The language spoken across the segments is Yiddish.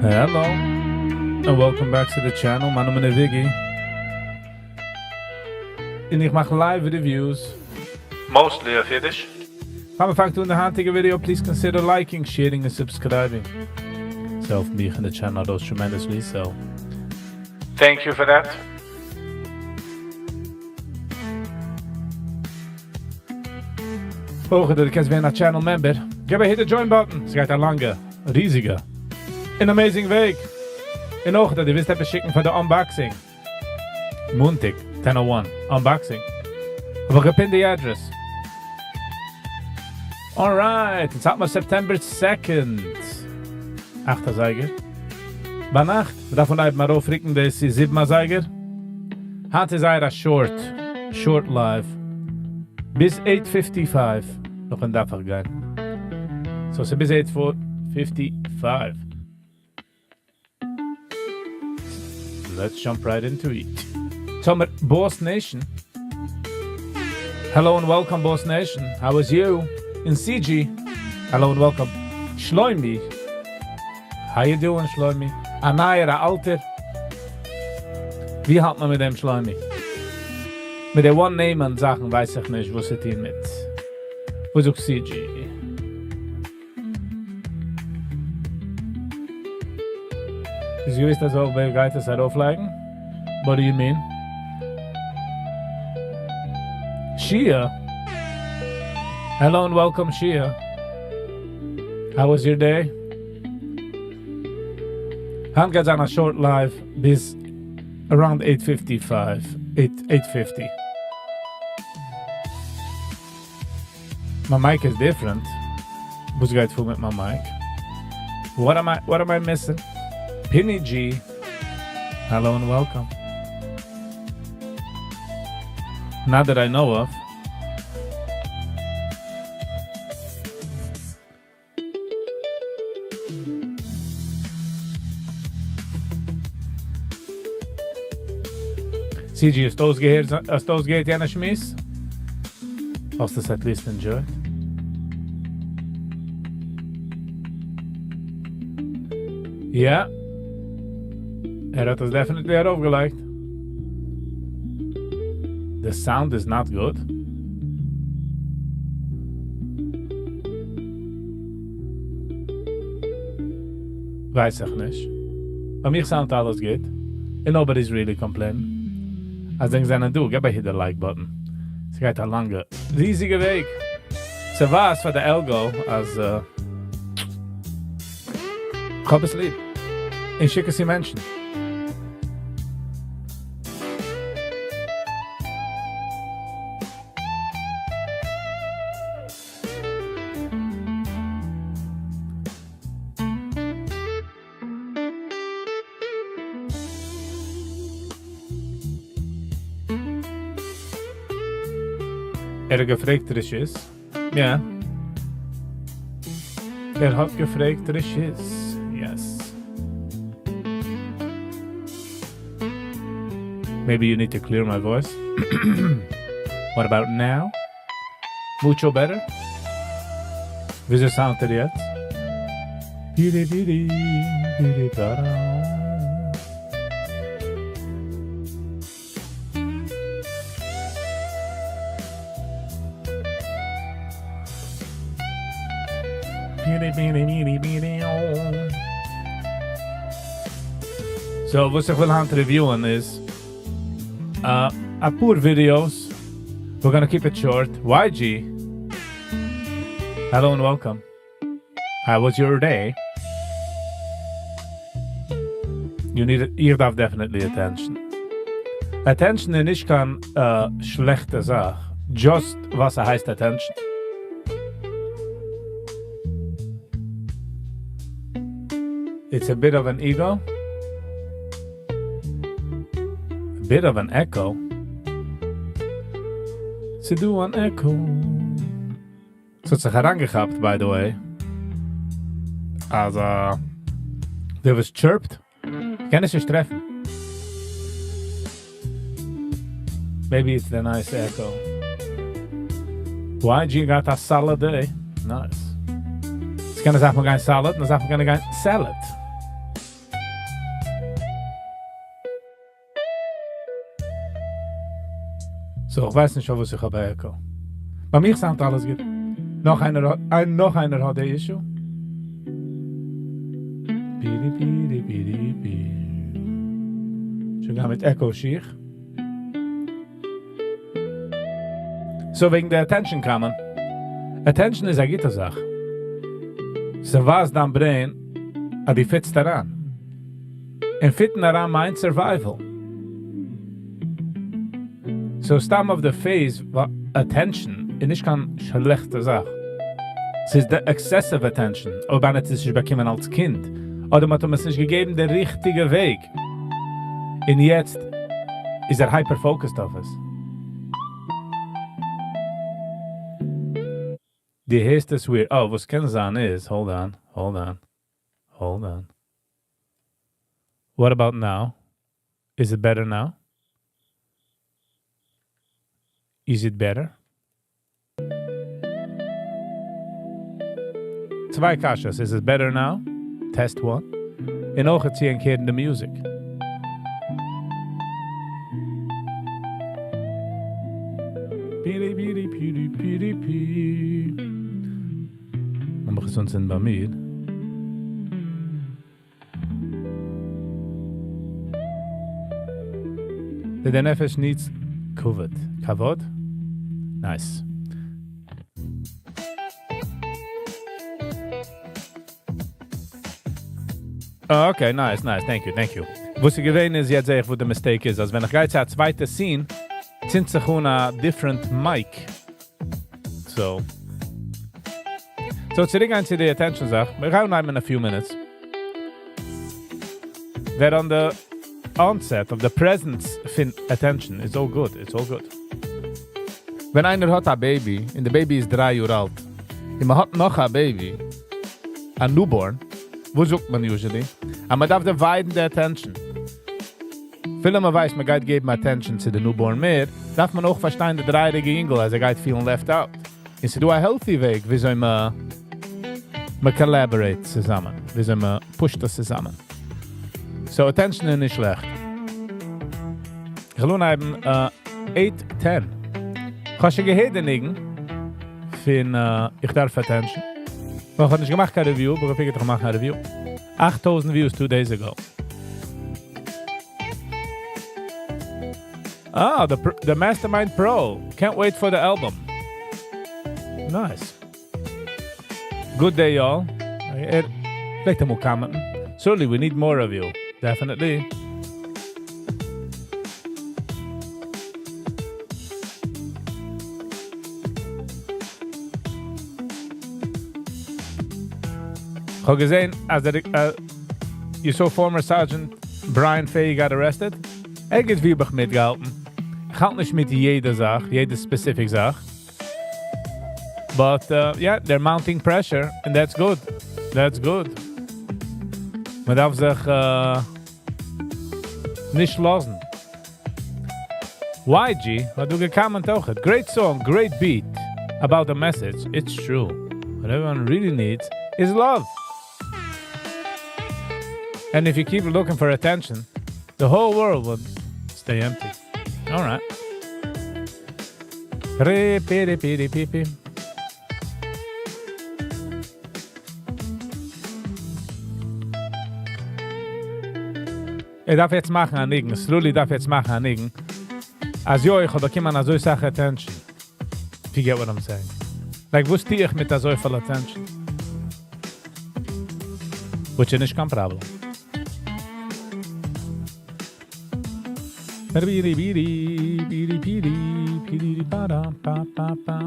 Hello and welcome back to the channel, מיין נאמען איז Viggy און איך מאך live reviews. Mostly אויף אידיש. פאר מען פאנגט אן די היינטיגע video, please consider liking, sharing און subscribing. ס'העלפט מיך און די channel ארויס tremendously, so Thank you for that. אויך דו קענסט ווערן א channel member, געב א hit די join button, ס'גייט א לאנגע, ריזיגע, און amazing וועג. און אויך דו ווילסט עפעס שיקן פאר די unboxing, מאנטאג, ten o one, unboxing, האב איך גע pin ט די אדרעס. Alright, אונז האלט מיר September second, אכט אזייגער ביינאכט, מ'דארף אנהייבן ארויפריקן דאס צו זיבן אזייגער. היינט איז זייער א short, short live, ביז eight fifty five, נאכדעם דארף איך גיין. So ס'איז ביז eight fifty five. Let's jump right into it. טאמער Boss Nation. Hello and welcome Boss Nation. How is you? אין CG. Hello and welcome. שלוימי. How you doing שלוימי? א נייער א אלטער? ווי האלט מען מיט דעם שלוימי? מיט די one name זאכן ווייס איך נישט וואס צו טון מיט. וואס זאגט CG? איז געוויסט אז אויב ער גייט עס ארויפלייגן? What do you mean? Shia? Hello and welcome Shia. How was your day? היינט גייט זיין א short live ביז around eight fifty five, eight fifty. מיין mic איז different. וואס גייט פאר מיט מיין mic? What am I, what am I missing? Pinny G. Hello and welcome. Not that I know of. CG, האסט אויסגעהערט, האסט אויסגעהערט יענע שמועס? האסט עס at least enjoyed? יא. ער האט עס definitely ארויפגעלייגט. The sound is not good. ווייס איך נישט. ביי מיר sound ט אלעס גוט. און nobody is really complain. אז ענק זענען דא, געב א hit די like button. ס'גייט א לאנגע, ריזיגע וועג. ס'ווייזט פאר די algo אז כ'האב עס ליב. און שיק עס צו מענטשן. ער האט געפרעגט רשות? יא. ער האט געפרעגט רשות. Yes. Maybe you need to clear my voice. What about now? Mucho better? וויאזוי sound ט ער יעצט? בירי בירי בירי בארא. So וואס איך וויל היינט review ען איז אפאר videos, we're gonna keep it short, YG, hello and welcome, how was your day? You need, איך דארף definitely attention. Attention איז נישט קיין שלעכטע זאך, just וואס ס'הייסט attention. It's a bit of an ego. A bit of an echo. ס'דא אן echo. ס'האט זיך אריינגעכאפט, by the way. אז דער וואס chirp ט, קען עס נישט טרעפן. Maybe it's the nice echo. YG got a solid day. Nice. ס'קען זיין מיר גיין salad, נאר זאגן מיר גיין salad. So, איך ווייס נישט פארוואס איך האב א echo. ביי מיר sound אלעס גוט. נאך איינער האט, איין, נאך איינער האט די issue? פירי פירי פירי פי. שוין גיין מיט echo שיך. So וועגן די attention קאמען. Attention איז א גוטע זאך. ס'ווייזט דיין brain אז דו fit סט אריין. און fit ן אריין מיינט survival. So סתם אויף די face attention איז נישט קיין שלעכטע זאך. ס'איז די excessive attention, אויב איינער האט עס נישט באקומען אלס קינד, אדער מ'האט אים עס נישט געגעבן די ריכטיגע וועג, און יעצט איז ער hyper focused אויף עס. דו הערסט עס weird. Oh, וואס קען זיין איז, hold on, hold on, hold on. What about now? Is it better now? Is it better? צוויי קשיות. Is it better now? Test one. און אויך צו ענק הערן די music. פירי פירי פירי פירי פי. לאמיך עס אנצינדן ביי מיר. די נפש needs כבוד. כבוד? Nice. Oh, okay, nice, nice. Thank you, thank you. וואס איז געווען איז, יעצט זע איך וואו די mistake איז, אז ווען איך גיי צו א צווייטע scene, צינדט זיך אן א different mic. So. So, צוריקגיין צו די attention זאך. מיר גייען אנהייבן in a few minutes. That on the onset of the presence פון attention is all good. It's all good. ווען איינער האט א baby, און די baby איז דריי יאר אלט, און מען האט נאך א baby, א newborn, וואס זאגט מען usually? אז מען דארף divide ן די attention. אפילו מען ווייסט, מען גייט געבן attention צו די newborn מער, דארף מען אויך פארשטיין די דרייעריגע אינגל, אז ער גייט feel ן left out. און ס'איז דא א healthy וועג, וויאזוי מען מען collaborate צוזאמען, וויאזוי מען push ט דאס צוזאמען. So attention איז נישט שלעכט. איך וויל אנהייבן 8:10. איך האב שוין געהערט די ניגון פון איך דארף attention. איך האב נישט געמאכט קיין review, אבער איך figure איך מאכן א review. 8000 views 2 days ago. Ah, the Mastermind Pro. Can't wait for the album. Nice. Good day, y'all. ער פלעגט אמאל comment ן. Certainly, we need more of you. Definitely. איך האב געזען, אז דער, you saw former Sergeant Brian Fahey got arrested? ערגעץ וואו האב איך מיטגעהאלטן. איך האלט נישט מיט יעדע זאך, יעדע specific זאך. But yeah, they're mounting pressure, and that's good. That's good. מען דארף זיך נישט לאזן. YG האט דא גע comment אויך. Great song, great beat about the message. It's true. What everyone really needs is love. And if you keep looking for attention, the whole world will stay empty. All right. Re, pi, pi, pi, pi. ער דארף יעצט מאכן א ניגון. סרולי דארף יעצט מאכן א ניגון. אז יא, איך האב באקומען אזוי סאך attention. If you get what I'm saying. Like, וואס טו איך מיט אזוי פיל attention? Which איז נישט קיין problem. בירי בירי בירי בירי בירי פארא פא פא פא.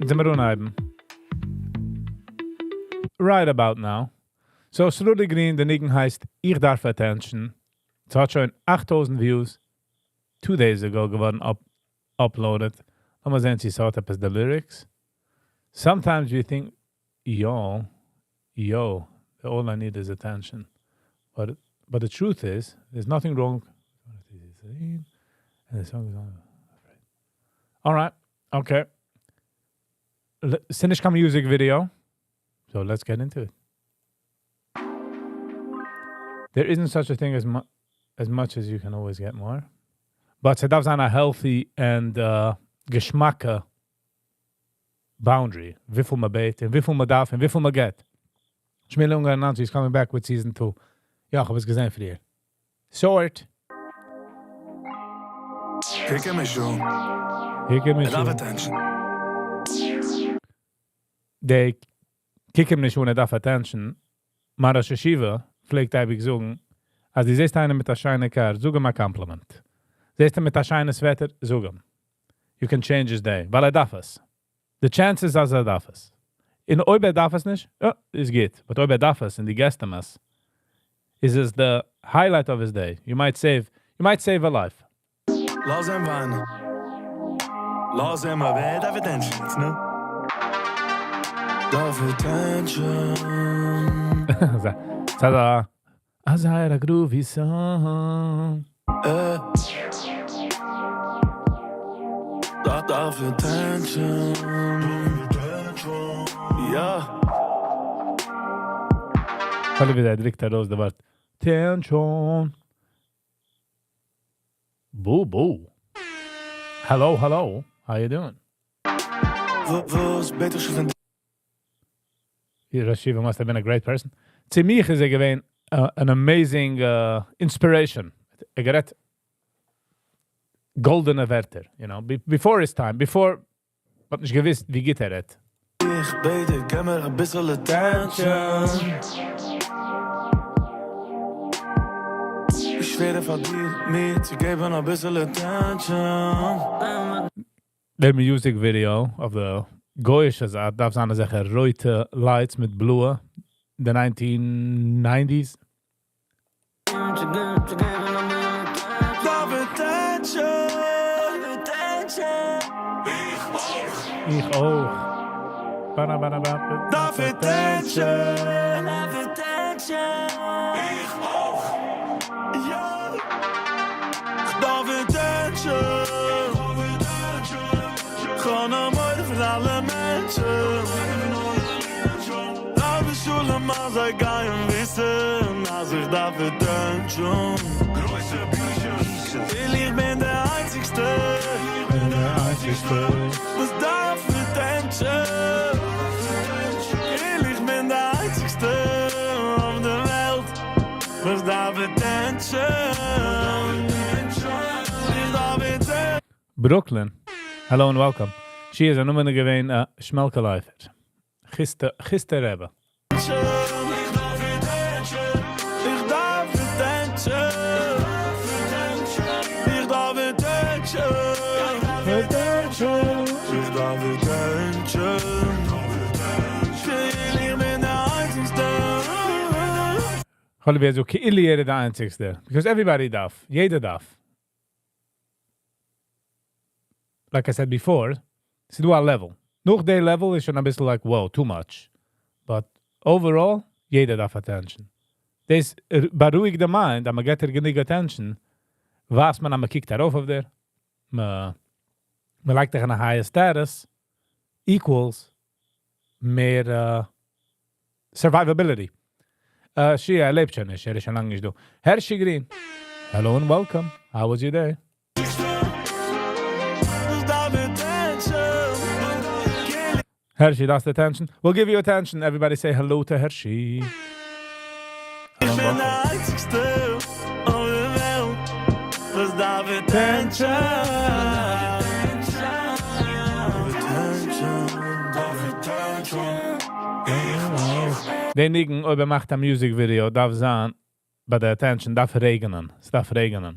זעמיר אנהייבן. Right about now. So, Sruly Green, די ניגון הייסט איך דארף attention. עס האט שוין 8000 views 2 days ago געווארן up uploaded. לאמיר זען, צו ס'האט עפעס די lyrics. Sometimes you think, yo, yo, all I need is attention. But the truth is, there's nothing wrong. And the song is on. All right, okay. ס'איז נישט קיין music video. So let's get into it. There isn't such a thing as As much as you can always get more. But ס'דארף זיין א healthy and געשמאקע boundary. וויפיל מען בעט און וויפיל מען דארף און וויפיל מען געט. Shmuel Ungar announced he's coming back with season 2. יא, איך האב עס געזען פריער. Short. קוק אים נישט אן. קוק אים נישט ער דארף אן. Attention. די קוק אים נישט אן, ער דארף attention. מיין ראש ישיבה פלעגט אייביג זאגן, אז דו זעסט איינעם מיט א שיינע car, זאג אים א compliment. זעסט אים מיט א שיינע sweater, זאג אים. You can change his day, ווייל ער דארף עס. The chances אז ער דארף עס. און אויב ער דארף עס נישט, יא, איז גוט. But אויב ער דארף עס און דו געבסט אים עס, איז עס the highlight of his day. You might save a life. לאז אים וויינען. לאז אים, אבער ער דארף attention, נו? דארף attention. ס'איז א זייער א groovy song. דארף attention. יא. פאלי ווי ער דריקט ארויס די ווארט attention. Boo boo. Hello, hello. How you doing? וואס בעט איך שוין? דער ראש ישיבה must have been a great person. צו מיר איז ער געווען an amazing inspiration. ער גערעדט גאלדענע ווערטער, before his time, before האט נישט געוואוסט ווי גוט ער רעדט. איך בעט דיר, גיב מיר א ביסל attention. איך שווער פאר דיר, מיר צו געבן א ביסל attention. The music video of the גוי'אישע זייט דארף זיין אזעלכע רויטע lights מיט בלויע, the 1990s. דארף attention. איך אויך. Bana, bana, ba, ba, דארף attention. איך אויך. יא. איך דארף attention. כ'האב מורא פון אלע מענטשן. חס ושלום אז זיי גייען וויסן, אז איך דארף attention. ווייל איך בין דער איינציגסטער, וואס דארף attention. ווייל איך בין דער איינציגסטער אויף דער וועלט, וואס דארף attention. איך דארף attention. Brooklyn. Hello and welcome. She is א נאמען געווען שמעלקע לייפער. גיסטע, גיסטע רבי. איך דארף attention. איך דארף attention. איך דארף attention. איך דארף attention. איך בין דער איינציגסטער. האלב אזוי כאילו יעדער דער איינציגסטער. Because everybody דארף. יעדער דארף. Like I said before, ס'איז דא א level. נאך די level איז שוין א ביסל like, wow, too much. But overall, יעדער דארף attention. דאס בארואיגט די mind, אז מען געט דיר גענוג attention, ווייסט מען, אז מען קוקט ארויף אויף דיר, מען לייגט דיך אין א higher status, equals מער survivability. Shia, ער לעבט שוין נישט, ער איז שוין לאנג נישט דא. Hershey Green, hello and welcome. How was your day? וואס דארף attention. Hershey, that's the attention. We'll give you attention. Everybody say hello to Hershey. איך בין דער איינציגסטער אויף דער וועלט, וואס דארף attention. Attention. דארף attention. די ניגון, אויב ער מאכט א music video, דארף זיין, ביי די attention, דארף רעגענען. עס דארף רעגענען.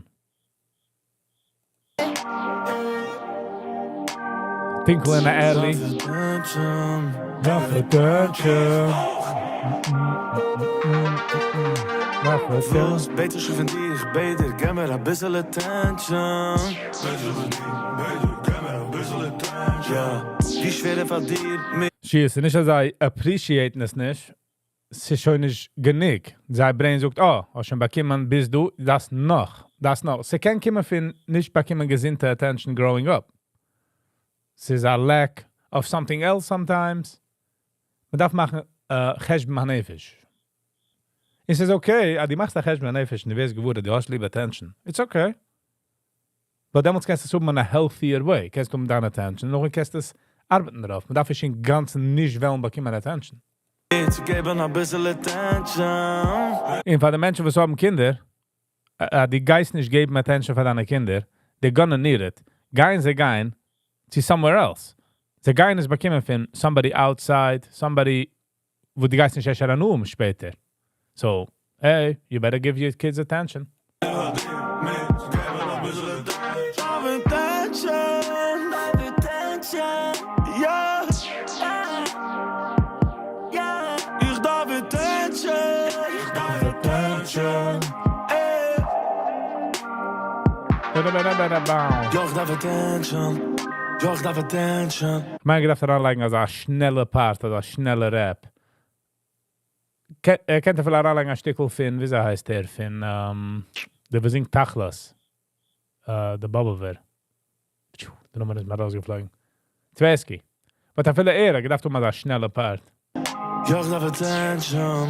טונקל אין די alley. Attention. דארף attention. דארף attention. וואס בעט איך שוין פון דיר, איך בעט דיר, גיב מיר א ביסל attention. יא, ווי שווער פאר דיר, מיר שי, עס איז נישט אז זיי appreciate עס נישט, ס'איז שוין נישט גענוג. זיין brain זאגט, oh, האסט שוין באקומען ביז דא, דאס נאך, דאס נאך. ס'קען קומען פון נישט באקומען געזונטע attention growing up. ס'איז a lack of something else sometimes. מען דארף מאכן חשבון הנפש. עס איז okay, אז דו מאכסט א חשבון הנפש און דו ווערסט געוואר, דו האסט ליב attention. It's okay. But דעמאלטס קענסטו עס האבן אין a healthier way. קענסט האבן דיין attention, נאכדעם קענסטו עס ארבעטן דערויף. מען דארף נישט אינגאנצן נישט וועלן באקומען attention. צו געבן א ביסל attention. און פאר די מענטשן וואס האבן קינדער, אז דו גייסט נישט געבן attention פאר דיינע קינדער, they're gonna need it. גייען זיי גיין צו somewhere else. זיי גייען עס באקומען פון somebody outside, somebody וואו דו גייסט נישט אפשר הנאה האבן שפעטער. So, hey, you better give your kids attention. כ'מיין געדארפט אריינלייגן אזא שנעלע part, אזא שנעלע rap. ער קען אפילו אריינלייגן א שטיקל פון, וויאזוי הייסט ער, פון דער וואס זינגט תכלית, דער באבובער. די נאמען איז מיר ארויסגעפלויגן. טווערסקי. But אפילו ער האט געדארפט האבן אזא שנעלע part. יא איך דארף attention,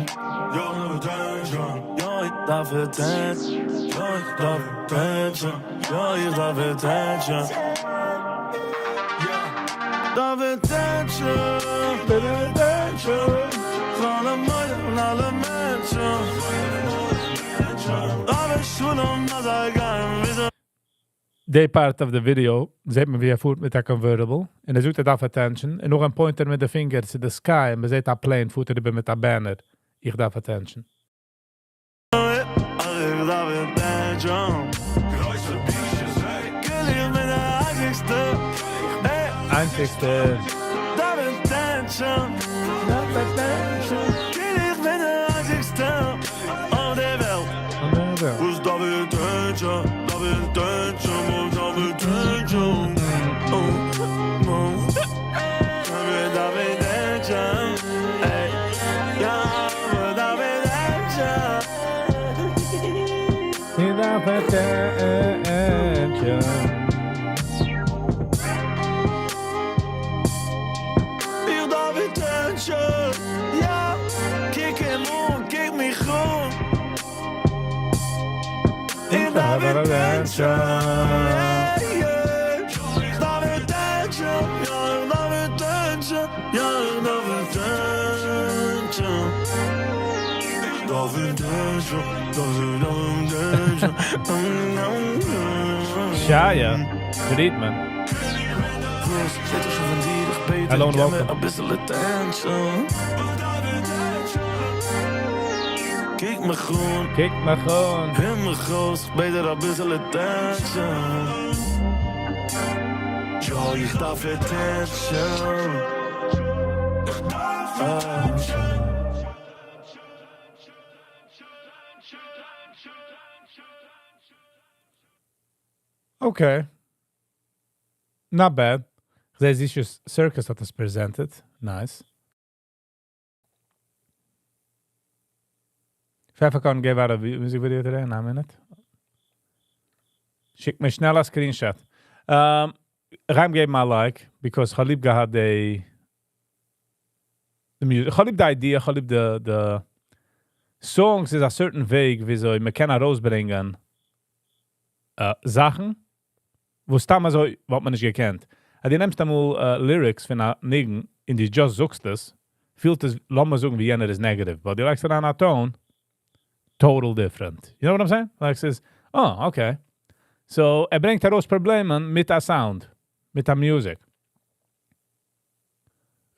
יא איך דארף attention, יא איך דארף attention, יא איך דארף attention, יא איך דארף attention, דארף attention, attention, פון אלע מוילער און אלע מענטשן, דארף שלום אז זיי גייען וויסן. די part of the video זעט מען ווי ער פארט מיט א convertible און ער זאגט ער דארף attention און נאכדעם point ער מיט די פינגער צו די sky און מען זעט א plane פארט אריבער מיט א banner איך דארף attention. איך דארף attention. גרויסע בישות היי. כאילו איך בין די איינציגסטע. איינציגסטע. דארף attention. דארף attention. כאילו איך בין די איינציגסטע אויף די וועלט. וואס דארף attention. דארף attention. וואס דארף attention. דארף attention. יא, דארף attention. איך דארף attention. איך דארף attention. יא, קוק אים אן, קוק מיך אן. איך דארף attention. איך דארף attention. יא, איך דארף attention. יא, איך דארף attention. איך דארף attention. דארף attention. Shia Friedman. וואס זעט איך שוין פון דיר? איך בעט Hello and גיב מיר welcome. א ביסל attention. קוק מיך אן. קוק מיך אן. הער מיך אויס, איך בעט דיר א ביסל attention. יא, איך דארף attention. איך דארף attention. Okay. Not bad. כ'זע Zisha's Circus האט עס presented. Nice. Pfeffercorn gave out a music video today. Na minute. שיק מיר שנעל א screenshot. ריים געבן א like, because כ'האב ליב געהאט די music. כ'האב ליב די idea, כ'האב ליב די songs איז א certain וועג וויאזוי מען קען ארויסברענגען זאכן, וואס סתם אזוי וואלט מען נישט געקענט. אז דו נעמסט אמאל lyrics פון א ניגון און דו just זאגסט עס, פילט עס, לאמיר זאגן, ווי יענער איז negative. But דו לייגסט אריין א tone, total different. You know what I'm saying? Like ס'איז, oh, okay. So, ער ברענגט ארויס פראבלעמען מיט א sound, מיט א music.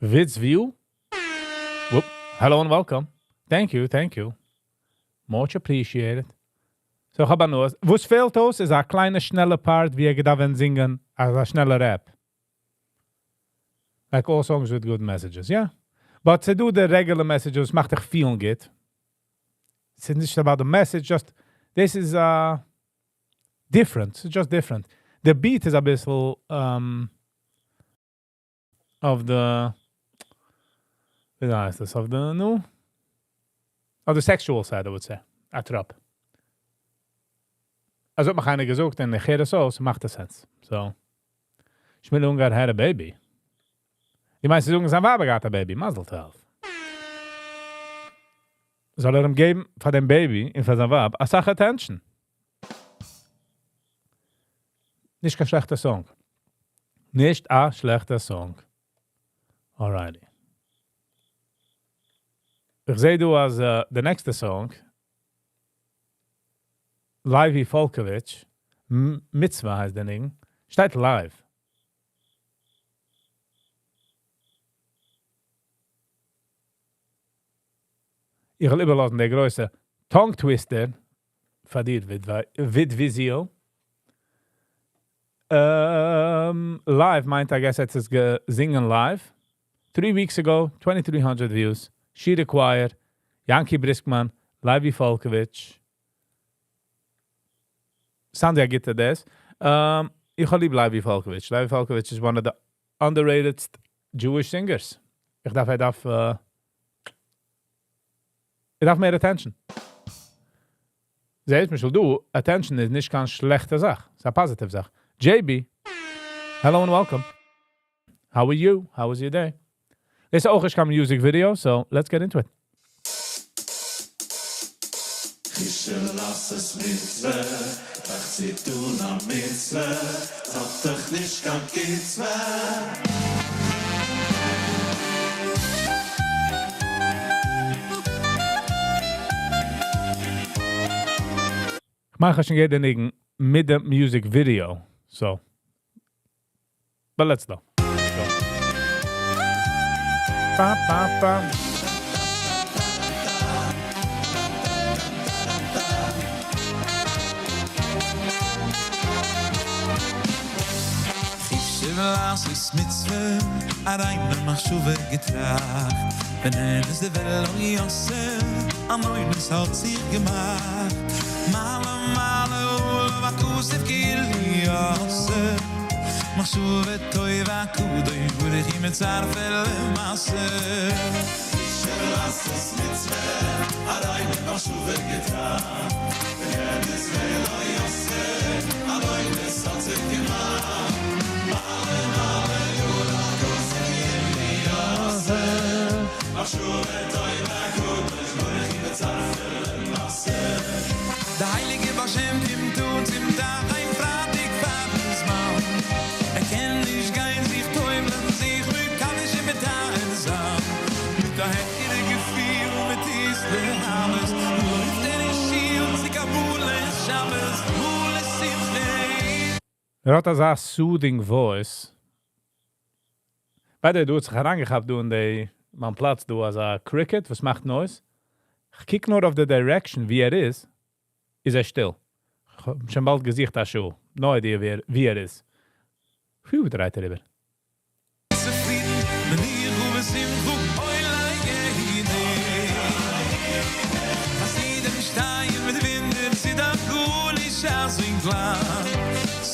Vids View? Whoop. Hello and welcome. Thank you, thank you. Much appreciated. So, איך האב נאר, וואס פעלט אויס, איז א קליינע שנעלע part, ווי ער געדארפט ווען זינגען, אלזא א שנעלע rap. Like all songs with good messages, yeah? But to do the regular messages מאכט דיך feeling good. ס'איז נישט about the message, just this is different. It's just different. The beat איז א ביסל of the, ווי הייסט דאס? Of the, no? Of the sexual side, I would say. א טראפ. אלזא האט מיך איינער געזאגט, און איך הער עס אויס, מאכט דאס sense. So, Shmuel Ungar had a baby. די מיינסט, זאגן, זיין ווייב האט געהאט א baby. מזל טוב. זאל ער אים געבן פאר דעם baby און פאר זיין ווייב אסאך attention. נישט קיין שלעכטע song. נישט א שלעכטע song. Alrighty. איך זע דא אז די נעקסטע song, Levi Falkovich, מצוה הייסט דער ניגון, שטייט live. איך וועל איבערלאזן דער גרויסע tongue twister פאר דיר, וויזיאל. Live מיינט, I guess, עס איז געזינגען live. 3 weeks ago, 2300 views. Shira Choir, Yanky Briskman, Levi Falkovich. Sandia גיט דאס. איך האב ליב Levi Falkovich. Levi Falkovich is one of the underrated Jewish singers. איך דארף מער attention. זעהסט, למשל דו, attention איז נישט קיין שלעכטע זאך. ס'איז א positive זאך. JB, hello and welcome. How are you? How was your day? דאס איז אויך קיין music video, so let's get into it. מצוה, טראכט צו טון א מצוה, האט דאך נישט קיין קצבה. איך מאך שוין יעדע ניגון מיט די music video, so. But let's go. Let's go. Ba, ba, ba. מצוה, א ריינע מחשבה געטראכט. ווען ער איז דער וועלט יוסף, אן אוינעס האט זיך געמאכט. מעלה מעלה ולא הכוסף כאילו יוסף. מחשבה טובה קודוי, ברוך מצרף למעשה. מצוה, א ריינע מחשבה געטראכט. ווען ער איז וועלט יוסף, אן אוינעס האט זיך געמאכט. מעלה מעלה ולא הכוסף כאילו יוסף. מחשבה טובה קודוי, ברוך מצרף למעשה. דער הייליגער בעל שם קומט אן צום טייך איין פרייטיג פארן זמן. ער קען נישט גיין זיך טובל'ן, זיך מקדש און מטהר זיין. מיט א העכערע געפיל, מיט התלהבות, לויפט ער אין שול צו קבלת שבת, מלא שמחה. ער האט אזא soothing voice. By the way, דא האט זיך אריינגעכאפט דא אין די, מיין פלאץ דא, אזא cricket, וואס מאכט noise. איך קוק נאר אויף די direction, ווי ער איז, איז ער שטיל. איך האב שוין באלד געזוכט א שעה. No idea ווי ער איז. Phew, דרייט ער איבער. צופרידן, מניח ובשמחה, אוי לייגע חסידים שטייען מיט ווינדער, צו דאך גארנישט אזוי קלאר.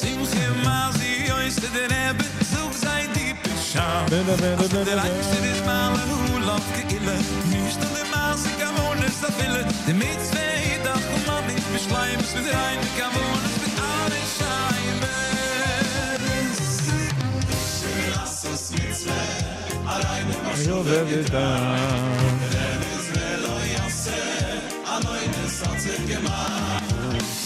שמחה מה זי אויס דער רבי, זאג זיי די פשט. אז דער אייבערשטער איז מעלה הוא לאף כאילו, נישט אין די מעשה כוונות אפילו. די מצוה איז דאך ממש בשלימות מיט ריינע כוונות מיט אלע שיימות. מצוה, א ריינע מחשבה געטראכט.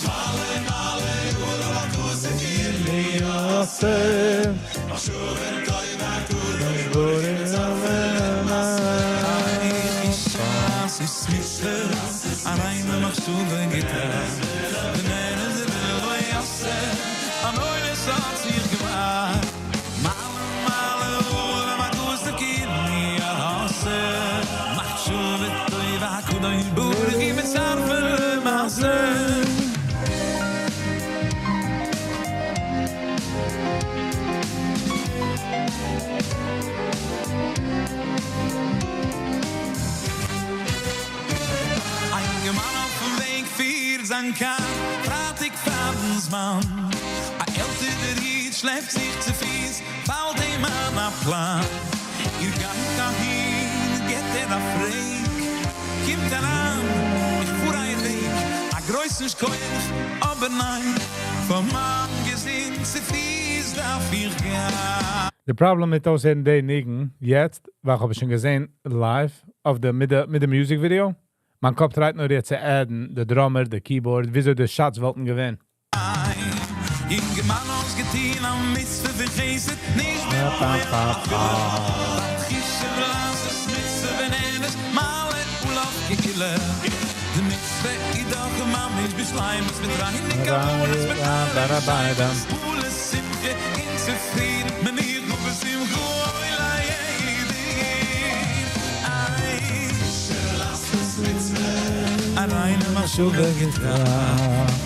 מעלה מעלה הוא הכוסף כאילו יוסף. מחשבה טובה קודש ברוך מצוה, א ריינע מחשבה געטראכט. ווען ער איז ולא יעשה, א נוינעס האט זיך געמאכט. מעלה מעלה הוא הכוסף כאילו יוסף. מחשבה טובה קודש ברוך מצרף למעשה. א יונגערמאן אויפן וועג פירט זיין car, פרייטיג פארן זמן. א עלטערער איד שלעפט זיך צו פיס, פאלט אים איין א פלאן. איר גייט אהין, גיט ער א פרעג, קומט אריין, איך פאר אייער וועג. א גרויסן שכוח, אבער ניין, פאר מיין געזונט צו פיס דארף איך גיין. The problem מיט אויסהערן די ניגון יעצט, ווייל איך האב שוין געזען live אויף די מיט די מיט די music video. מיין קאפ try ט נאר יעצט צו add ן די drummer, די keyboard, וויאזוי די shots וואלטן געווען. יונגערמאן האסט געטון א מצוה פון חסד נישט במח אפילו בת חישב לעשות מצוה ונענש מעלה עליו גאולה די מצוה איז דאך ממש בשלימות מיט ריינע כוונות מיט אלע שמות ולשמחה און צופרידן מנוחה ושמחה אוי ליעדים איי חישב לעשות מצוה א ריינע מחשבה געטראכט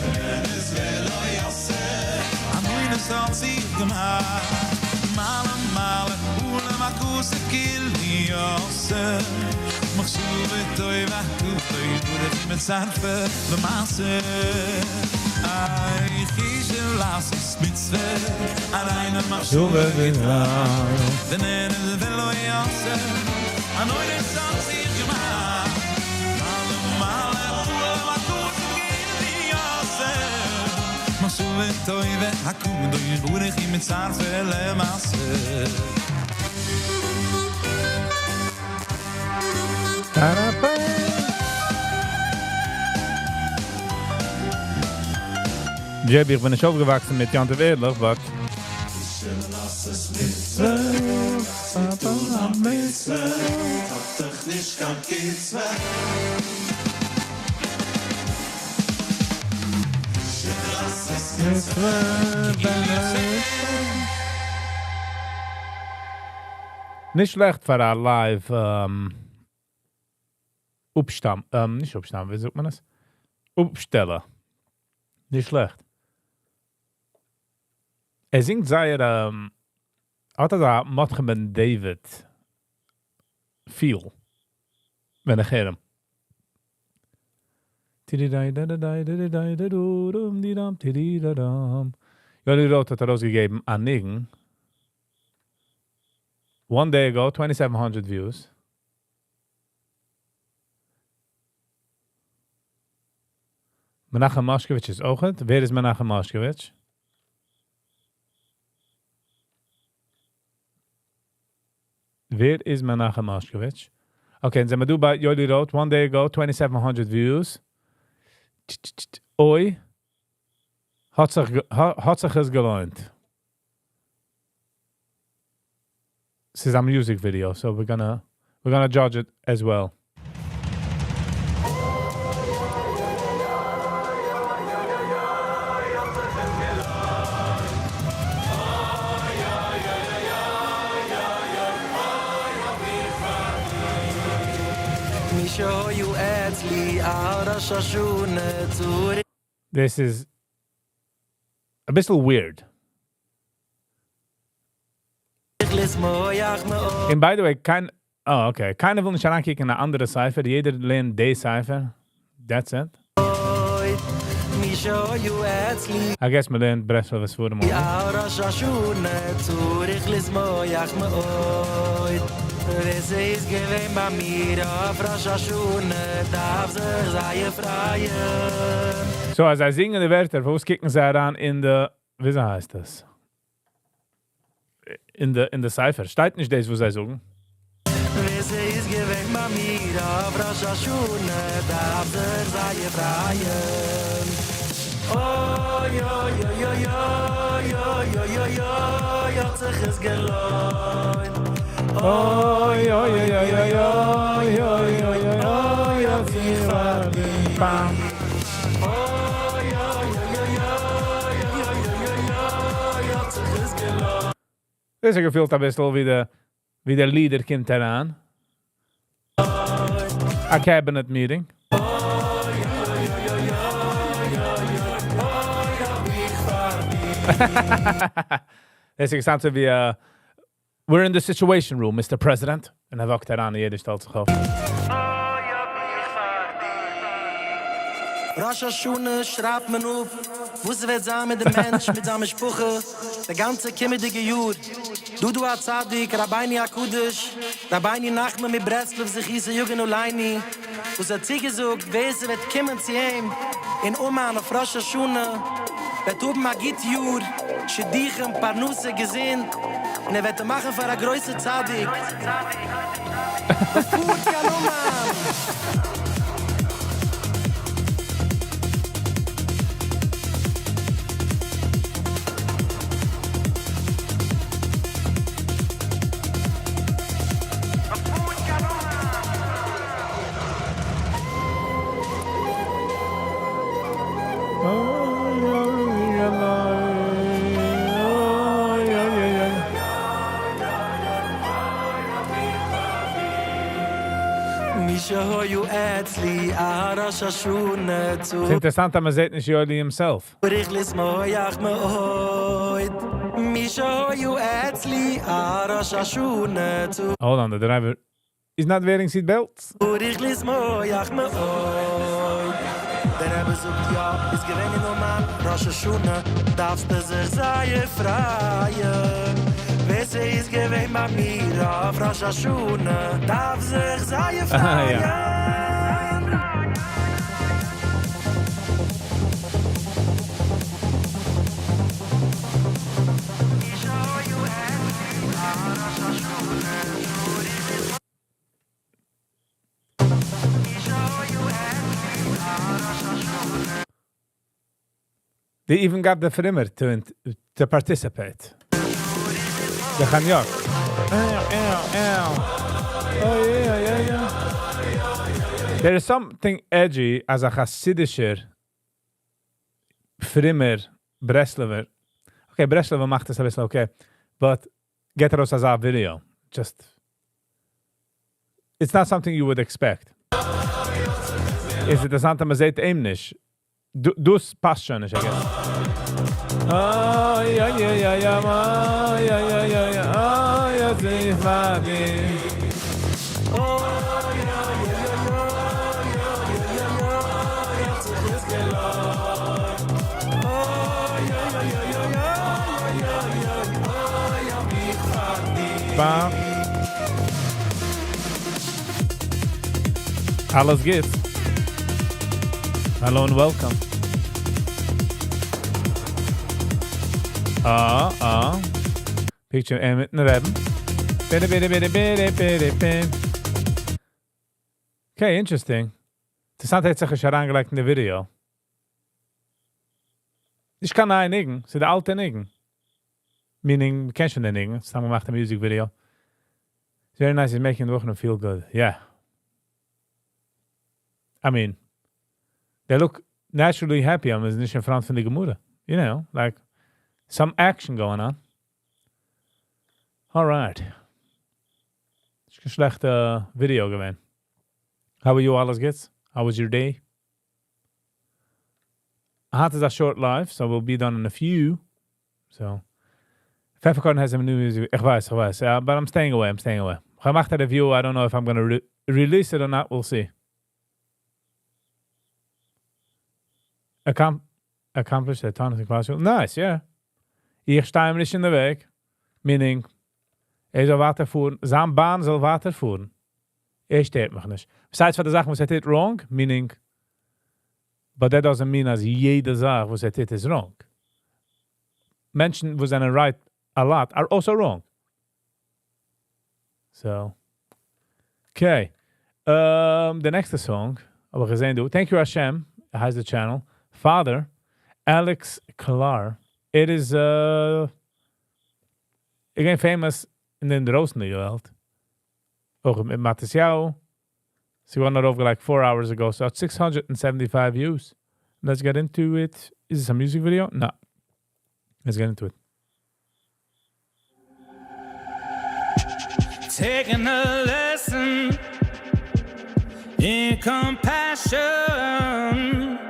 JB, איך בין נישט אויפגעוואקסן מיט יום טוב ערליך, but... נישט שלעכט פאר א live אפשטאם, נישט אפשטאם, ווי זאגט מען עס? אפשטעלע. נישט שלעכט. ער זינגט זייער, האט אזא מרדכי בן דוד feel, ווען איך הער אים. יולי רוט האט ארויסגעגעבן א ניגון. One day ago, 2700 views. מנחם מאשקאוויטש איז אויכעט. ווער איז מנחם מאשקאוויטש? ווער איז מנחם מאשקאוויטש? Okay, זענען מיר דא ביי יולי רוט, one day ago, 2700 views. אוי, האט זיך עס געלוינט. ס'איז א music video, so we're gonna judge it as well. מי שהיו אצלי על ראש השנה צורי This is a ביסל weird. לשמוח מאוד And by the way, קיין, oh, okay. קיינער וויל נישט אריינקוקן אין אן אנדערע ספר. יעדער לערנט די ספר. That's it. מי שהיו אצלי I guess מ'לערנט ברסלב'ע ספרים. על ראש השנה צריך לשמוח מאוד ווער ס'איז געווען ביי מיר אויף ראש השנה דארף זיך זייער פרייען. So, אז זיי זינגען די ווערטער, וואס קוקן זיי אריין אין די, ווי הייסט דאס? אין די ספר. שטייט נישט דאס, וואס זיי זאגן. ווער ס'איז געווען ביי מיר אויף ראש השנה דארף זיך זייער פרייען. אוי אוי אוי אוי אוי אוי אוי אוי אוי האט זיך עס געלוינט. אוי אוי אוי אוי אוי אוי אוי אוי אוי האט זיך פארדינט. באם. אוי אוי אוי אוי אוי אוי אוי אוי האט זיך עס געלוינט. דאס האט געפילט א ביסל ווי דער leader קומט אריין. A cabinet meeting. אוי אוי אוי אוי אוי אוי האב איך פארדינט. דאס איז געזאגט ווי "We're in the situation room, Mr. President." און ער walk ט אריין, יעדער שטעלט זיך אויף. אוי האב איך פארדינט. ראש השנה שרייבט מען אפ, וואס וועט זיין מיט דעם מענטש, מיט זיין משפחה, דער גאנצע קומענדיגע יאר. דודו הצדיק, רבינו הקדוש, רבינו נחמן מברסלב זכותו יגן עלינו, וואס האט צוגעזאגט, ווער ס'וועט קומען צו אים אין אומאן אויף ראש השנה, וועט האבן א גוט יאר, שידוכים, פרנסה, געזונט, און ער וועט אים מאכן פאר א גרויסע צדיק. מ'פארט קיין אומאן. מי שהיו אצלי על ראש השנה ס'איז אינטערעסאנט אז מ'זעט נישט יואלי himself. צריך לשמוח מאוד מי שהיו אצלי על ראש השנה Hold on, the driver is not wearing seat belts. צריך לשמוח מאוד דער רבי זאגט יא איז געווען אין אומאן ראש השנה דארפסטו זיך זייער פרייען ווער ס'איז געווען ביי מיר אויף ראש השנה דארף זיך זייער פרייען. They even got the פרומער to, to participate. The Chanyok. Ow, ow, ow. Oh, yeah, yeah, yeah. There is something edgy as a חסידישער פרומער ברסלב'ער. Okay, ברסלב'ער מאכט עס א ביסל okay. But גיט ארויס אזא video. Just it's not something you would expect. איז אינטערעסאנט, אז מ'זעט אים נישט. דו, דאס פאסט שוין נישט, I guess. Ay, ay, ay, ay, ay, ay, ay, ay, ay, ay, ay, זיך פארדינט. אוי, אוי, אוי, אוי, אוי, אוי, האט זיך עס געלוינט. אוי, אוי, אוי, אוי, אוי, אוי, אוי, אוי, אוי, האב איך פארדינט. Bam. אלעס גוט. Hello and welcome. Ah, ah. Picture אים מיטן רבי'ן. ביטע, ביטע, ביטע, ביטע, ביטע, ביטע. Okay, interesting. אינטערעסאנט האט זיך נישט אריינגעלייגט אין די video. איך קען א ניגון, ס'איז די אלטע ניגון. Meaning, מ'קען שוין די ניגון. סתם געמאכט א music video. It's very nice, he's making the בחורים feel good. Yeah. I mean, they look naturally happy. I'm נישט in front פון די גמרא. Like some action going on. All right. נישט קיין שלעכטע video געווען. How are you, אלעס גוט? How was your day? היינט איז a short live, so we'll be done in a few. So, Pfefferkorn has some new music. איך ווייס, איך ווייס. Yeah, but I'm staying away. I'm staying away. איך מאך א review. I don't know if I'm gonna release it or not. We'll see. Accomplished a ton of classroom. Nice, yeah. איך שטיי אים נישט אין די וועג. Meaning, ער זאל ווייטער פארן. זיין באן זאל ווייטער פארן. ער שטערט מיך נישט. Besides פאר די זאכן, וואס ער טוט wrong, meaning, but that doesn't mean אז יעדע זאך, וואס ער טוט, איז wrong. מענטשן, וואס זענען right a lot, are also wrong. So, okay. The next song, האב איך געזען, דו. Thank you, Hashem, הייסט the channel. Father, Alex Klar. It is, again, famous אין די דרויסנדיגע וועלט. אויך מיט Matisyahu. ס'איז געווארן ארויפגעלייגט 4 hours ago, so it's 675 views. Let's get into it. Is this a music video? No. Let's get into it. Taking a lesson in compassion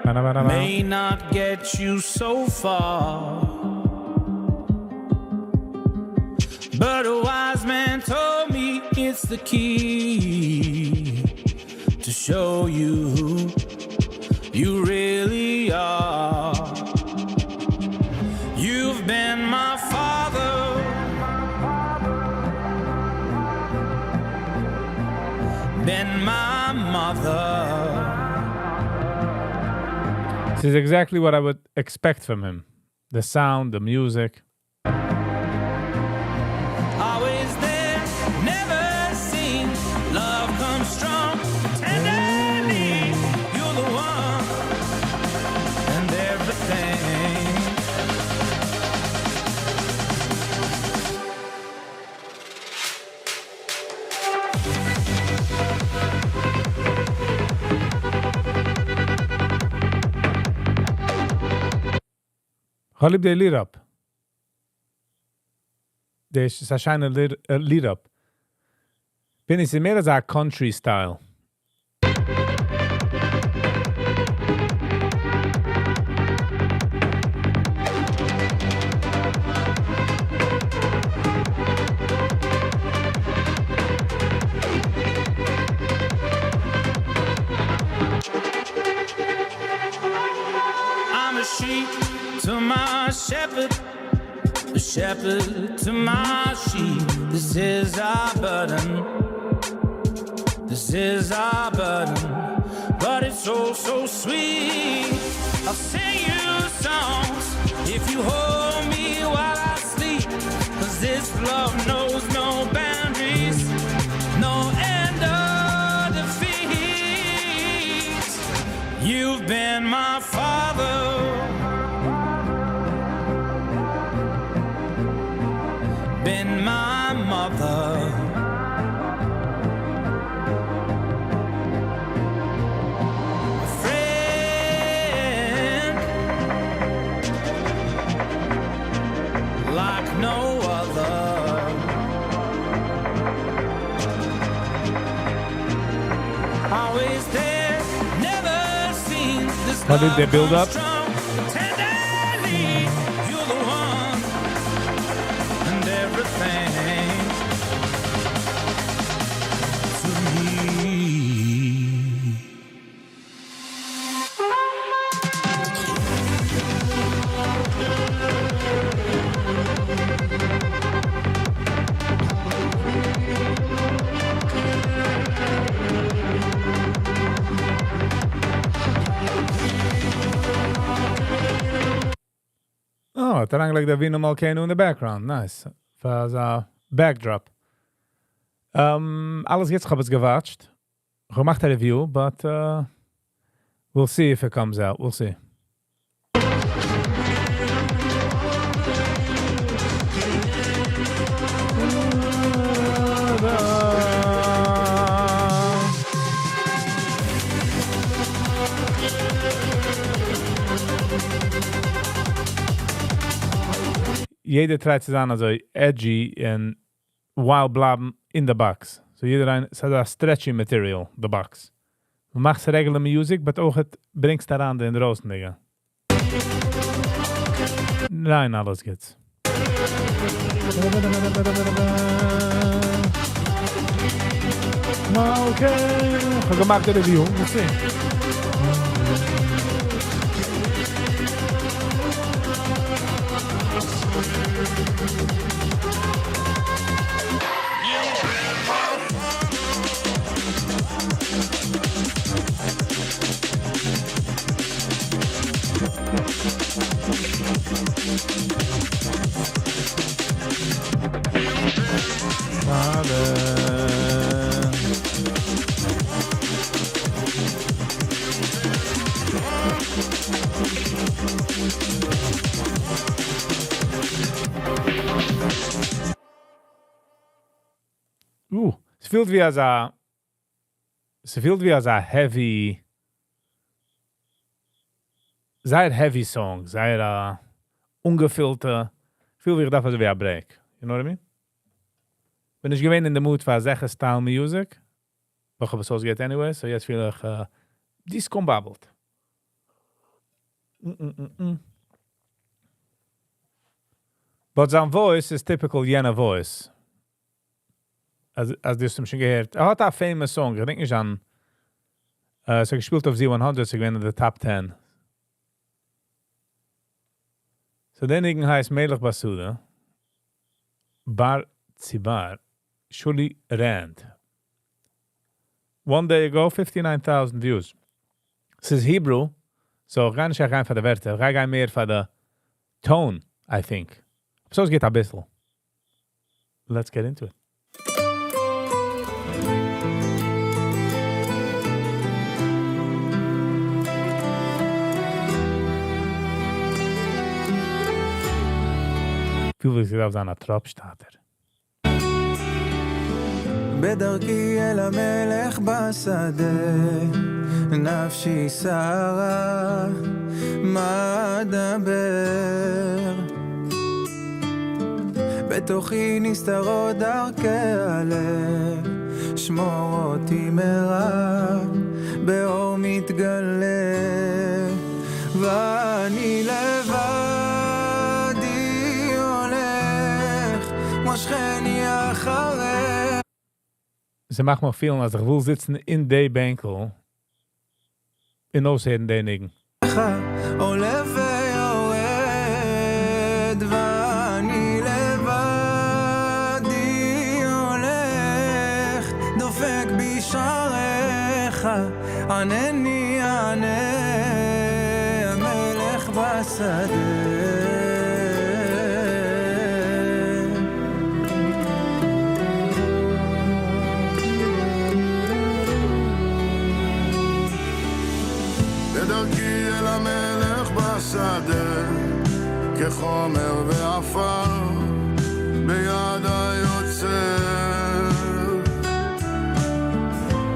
Ba-da-ba-da-ba. May not get you so far. But a wise man told me it's the key to show you who you really are. You've been my father, been my mother. This is exactly what I would expect from him. The sound, the music. Always there, never seen love come strong. Tenderly, you're the one and everything. כ'האב ליב די lead-up. דאס איז א שיינע lead-up. בין איך מער אזא country style. shepherd, a shepherd to my sheep. This is our burden. This is our burden, but it's oh so sweet. I'll sing you songs if you hold me while I sleep. Cause this love knows no boundaries, no end of defeat. You've been my father, been my mother. A friend like no other. Always there, never seen this How did they love build come up? strong. Tenderly, you're the one and everything to me. Oh, האט אריינגעלייגט אבינו מלכנו in the background. Nice. פאר אזא backdrop. אלעס יעצט, איך האב עס גע watched. איך האב געמאכט א review, but we'll see if it comes out. We'll see. יעדער try ט צו זיין אזוי edgy און while בלייבן in the box. So יעדער איינער, ס'איז א stretchy material, the box. דו מאכסט regular music, but אויך עס ברענגסט אריין די דרויסנדיגע. ניין, אלעס גוט. Okay. איך האב געמאכט די review, we'll see. Father. עס פילט ווי אזא heavy, זייער heavy song, זייער אנגעפילטע, פיל ווי איך דארף אזוי ווי א break. You know what I mean? בין נישט געווען in the mood פאר אזעלכע style music, אבער איך האב עס אויסגעהערט anyway, so יעצט פיל איך discombobbled. But זיין voice איז typical יענע voice. אז דו האסט אים שוין געהערט. ער האט א famous song, איך געדענק נישט אן. עס האט געשפילט אויף Z100, ס'איז געווען in the top 10. So דער ניגון הייסט מלך בשדה. בר ציבר. Shuli Rand. One day ago, 59,000 views. ס'איז Hebrew, so איך גיי נישט אריין פאר די ווערטער, איך גיי מער פאר די tone, I think. So עס גייט א ביסל. Let's get into it. פיל ווי ס'דארף זיין א טראפ שטאטער. בדרכי אל המלך בשדה, נפשי סערה, מה אדבר? בתוכי נסתרות דרכי הלב, שמור אותי מרע, באור מתגלה, ואני לבדי הולך, משכני אחריך. ס'מאכט מיר פילן, אז איך וויל זיצן אין די בענקל און אויסהערן די ניגון. עולה ויורד. לך, ענני ענה, המלך בשדה. בדרכי אל המלך בשדה, כחומר ועפר, ביד היוצר.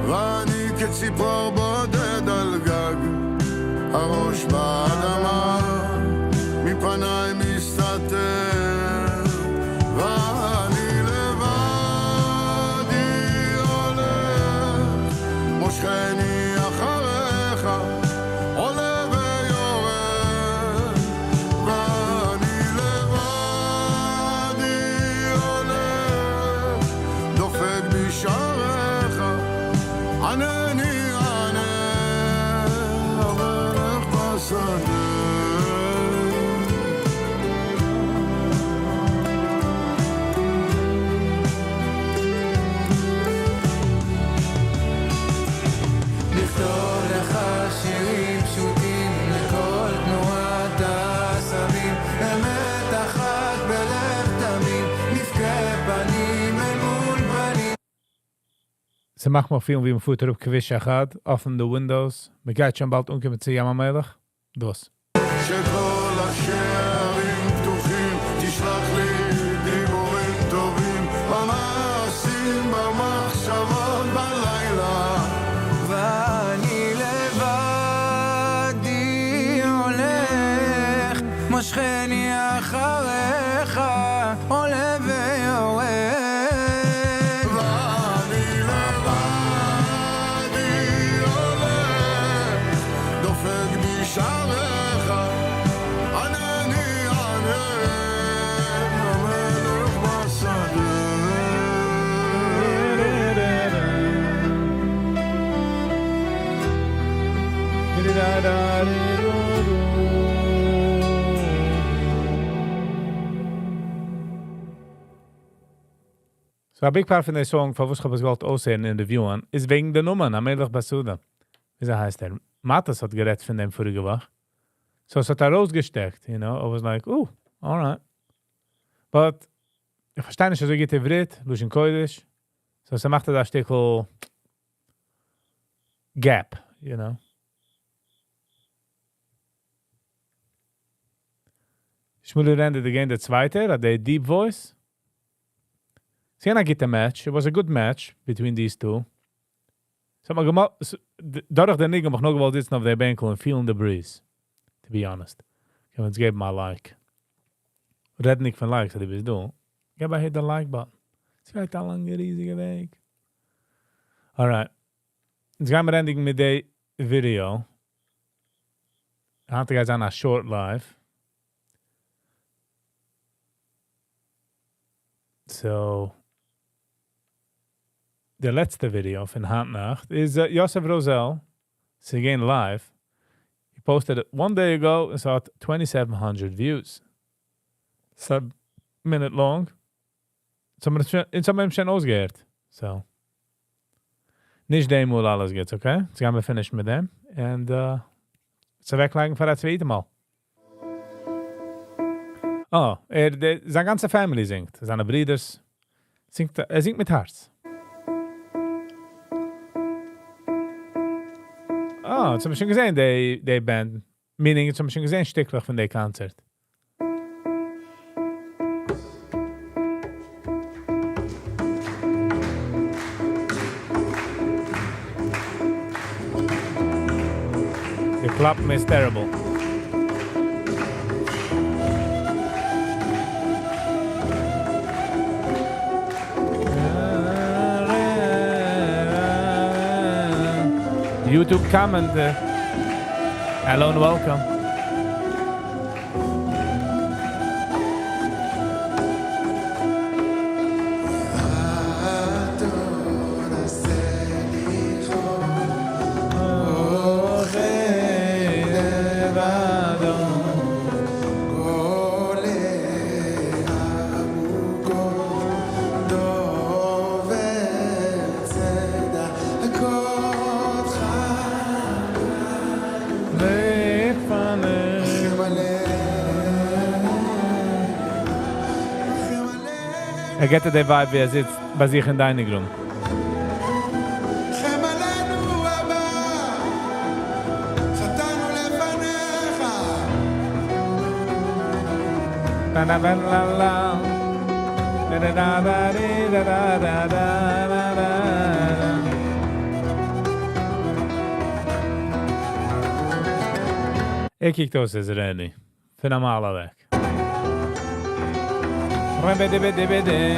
ואני כציפור בודד על גג, הראש באדמה, מפניי מסתתר. ואני לבדי הולך, מושכני אחריך, עולה ויורד. ואני לבדי הולך, דופק בשעריך, ענני ענה, המלך בשדה. לכתוב לך שירים פשוטים לכל תנועת העשבים, אמת אחת בלב תמים, נבכה פנים אל מול פנים. ס'מאכט מיר פילן ווי מ'פארט אראפ כביש אחד, open the windows, מ'גייט שוין באלד אנקומען צו ים המלח. דאס. שכל השערים פתוחים, תשלח לי דיבורים טובים, במעשים, במחשבות, בלילה. ואני לבדי הולך, מושכני אחריך, עולה ויורד. ואני לבדי הולך, דופק בשעריך, ענני ענה, המלך בשדה. So a big part פון די song, פארוואס איך האב עס געוואלט אויסהערן און reviewen, איז וועגן די נאמען, המלך בשדה. וויאזוי הייסט ער? מאטעס האט גערעדט פון דעם פאריגע וואך. So עס האט ארויסגעשטעקט, you know. I was like, ooh, alright. But איך פארשטיי נישט אזוי גוט עברית, לשון קודש. So עס מאכט דא שטיקל gap, you know. Shmuley Render again, דער צווייטער, האט די deep voice. ס'איז א גוטע match. It was a good match between these two. ס'האט מיר געמאכט, דורך דער ניגון האב איך נאר געוואלט זיצן אויף דער בענקל און feeling the breeze. To be honest. קען מען געבן א like. רעדנדיג פון likes, דו ביסט דא. געב א hit the like button. ס'גייט א לאנגע, ריזיגע וועג. Alright. יעצט גייען מיר ענדיגן מיט די video. היינט גייט זיין א short live. So, די לעצטע video פון היינט נאכט איז Yosef Rosel singing live. He posted it one day ago and saw 2,700 views. 7 minute long. אונז האבן שוין אויסגעהערט. So. נישט דעם מאל אלעס גוט, okay? יעצט גייען מיר finish מיט דעם. And עס אוועקלייגן פאר א צווייטע מאל. Oh, זיין גאנצע family זינגט. זיינע ברידערס. זינגט, ער זינגט מיט הארץ. Oh, יעצט האב איך שוין געזען, די band. Meaning, יעצט האב איך שוין געזען שטיקלעך פון די קאנצערט. The clap is terrible. YouTube comment. Hello and welcome. דובר צדקותך. ער גיט דיר די vibe ווי ער זיצט ביי זיך אין dining room. רחם עלינו אבא, חטאנו לפניך. La la la la la. Da da da da di da da da da da da da. ער קוקט אויס Israeli. פון אמאל אוועק. רבי-די-בי-די-בי-די.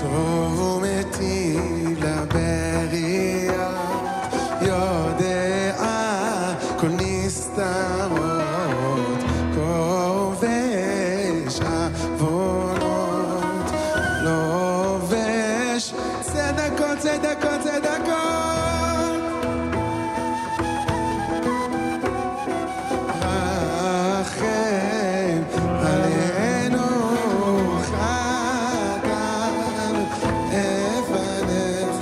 טוב ומטיב לבריות, יודע כל נסתרות, כובש עוונות, לובש צדקות, צדקות, צדקות. רחם עלינו חטאנו לפניך.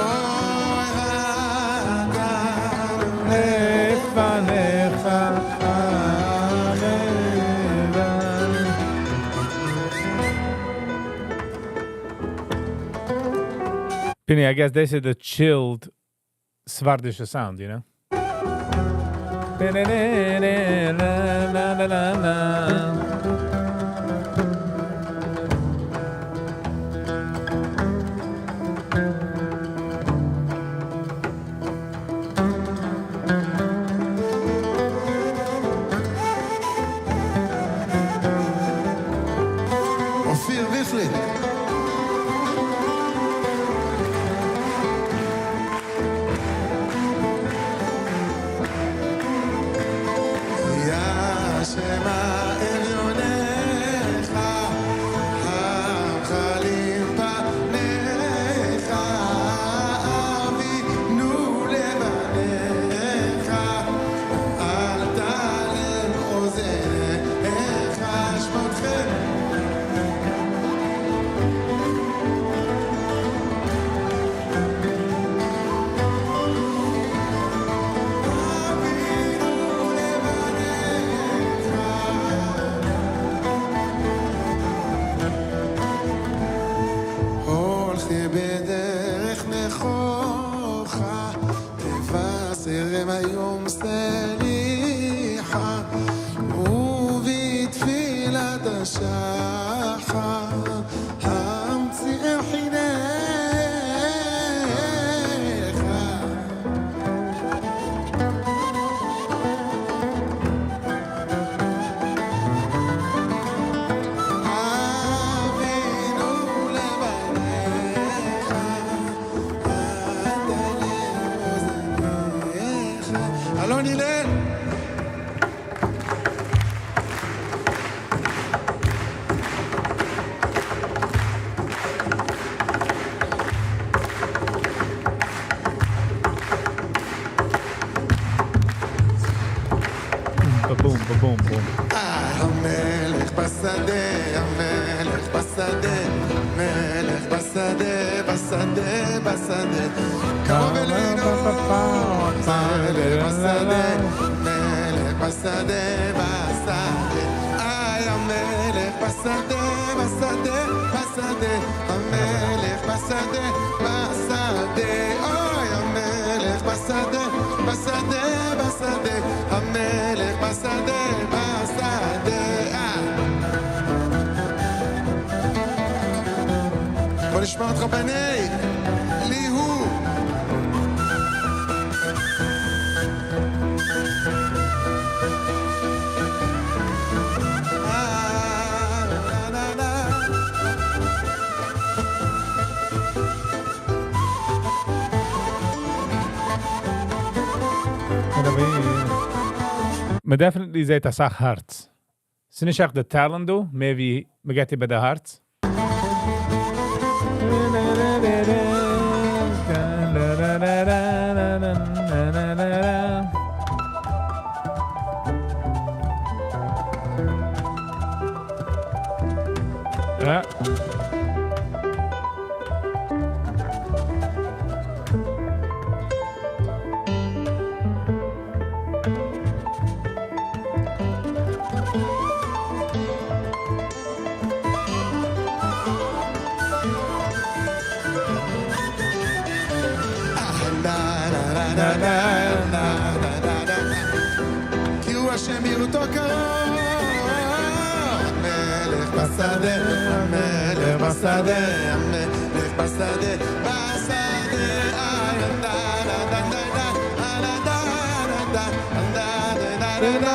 אוי חטאנו לפניך אמן. Pini, I guess this is the chilled ספרדישע sound, you know? La, la, la, la. אופיר ויכלין. השם עליונך, המכלים פניך, אבינו לבניך, אל תעלם אוזניך, שמותכם. אבינו לבניך. הולכי בדרך נכוחה, תבשרם היום סליחה, ובתפילת השחר, המציאם חינך. אבינו לבניך, אל תעלם אוזניך. אלון הלל! Boom, boom, boom. המלך בשדה, המלך בשדה, מלך בשדה, בשדה, בשדה. קרוב אלינו, מלך בשדה, מלך בשדה, בשדה. איי, המלך בשדה, בשדה, בשדה, המלך בשדה, בשדה. אוי, המלך בשדה, בשדה, בשדה, המלך בשדה, בשדה. אה. בוא נשמע אותך בני, ליהו. אה, נה, נה, נה. מען definitely זעט א סאך הארץ. ס'איז נישט עכט די talent דא, מער ווי מען גייט איבער די הארץ. יא. כי הוא השם יראו קרוב המלך בשדה, המלך בשדה, המלך בשדה, בשדה, איי, דה, דה, דה, דה, דה, דה, דה, דה, דה, דה, דה, דה, דה, דה, דה,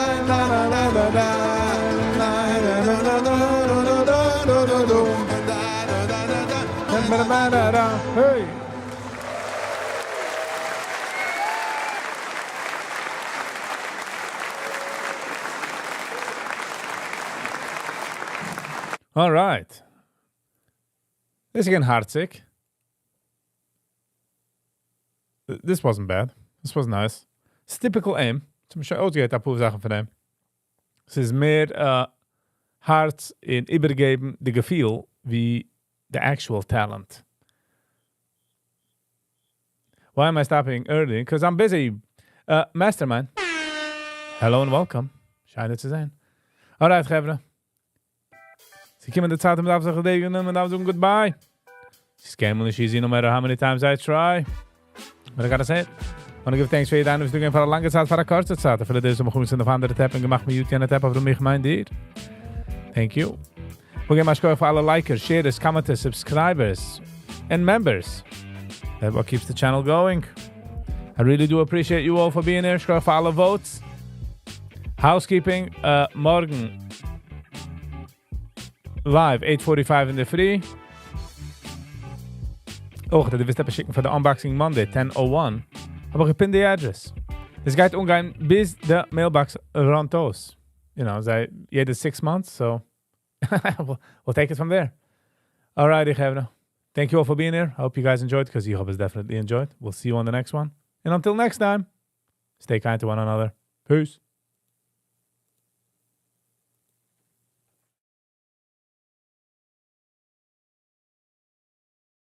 Hey! All right. דאס איז געווען הארציג. This wasn't bad. This was nice. It's typical אים. צום שוין אויסגעהערט א פאר זאכן פון אים. ס'איז מער הארץ און איבערגעבן די געפיל ווי the actual talent. Why am I stopping early? Because I'm busy. Mastermind. Hello and welcome. שיין צו זען. Alright, חברה. ס'געקומען די צייט, מ'דארף זיך געזעגענען, מ'דארף זאגן goodbye. ס'איז קיינמאל נישט easy, no matter how many times I try. But I gotta say it. I wanna give thanks פאר יעדן וואס דא געווען פאר א לאנגע צייט, פאר א קורצע צייט. אפילו די וואס האבן זיך אויף אנדערע tab און געמאכט mute יענע tab, אבער מיך מיין דיר. Thank you. מיר געבן א שכוח פאר אלע likers, sharers, commenters, subscribers, and members. That's what keeps the channel going. I really do appreciate you all for being here. שכוח פאר אלע votes. Housekeeping, מארגן live 8:45 אינדערפרי. אויך, דו ווילסט עפעס שיקן פאר די Unboxing Monday 10:01. האב איך גע pin ט די address. עס גייט אנגיין ביז די mailbox run ט אויס. זיי יעדע 6 months, so we'll take it from there. Alrighty, חברה. Thank you all for being here. I hope you guys enjoyed because you hope it's definitely enjoyed. We'll see you on the next one. And until next time, stay kind to one another. Peace.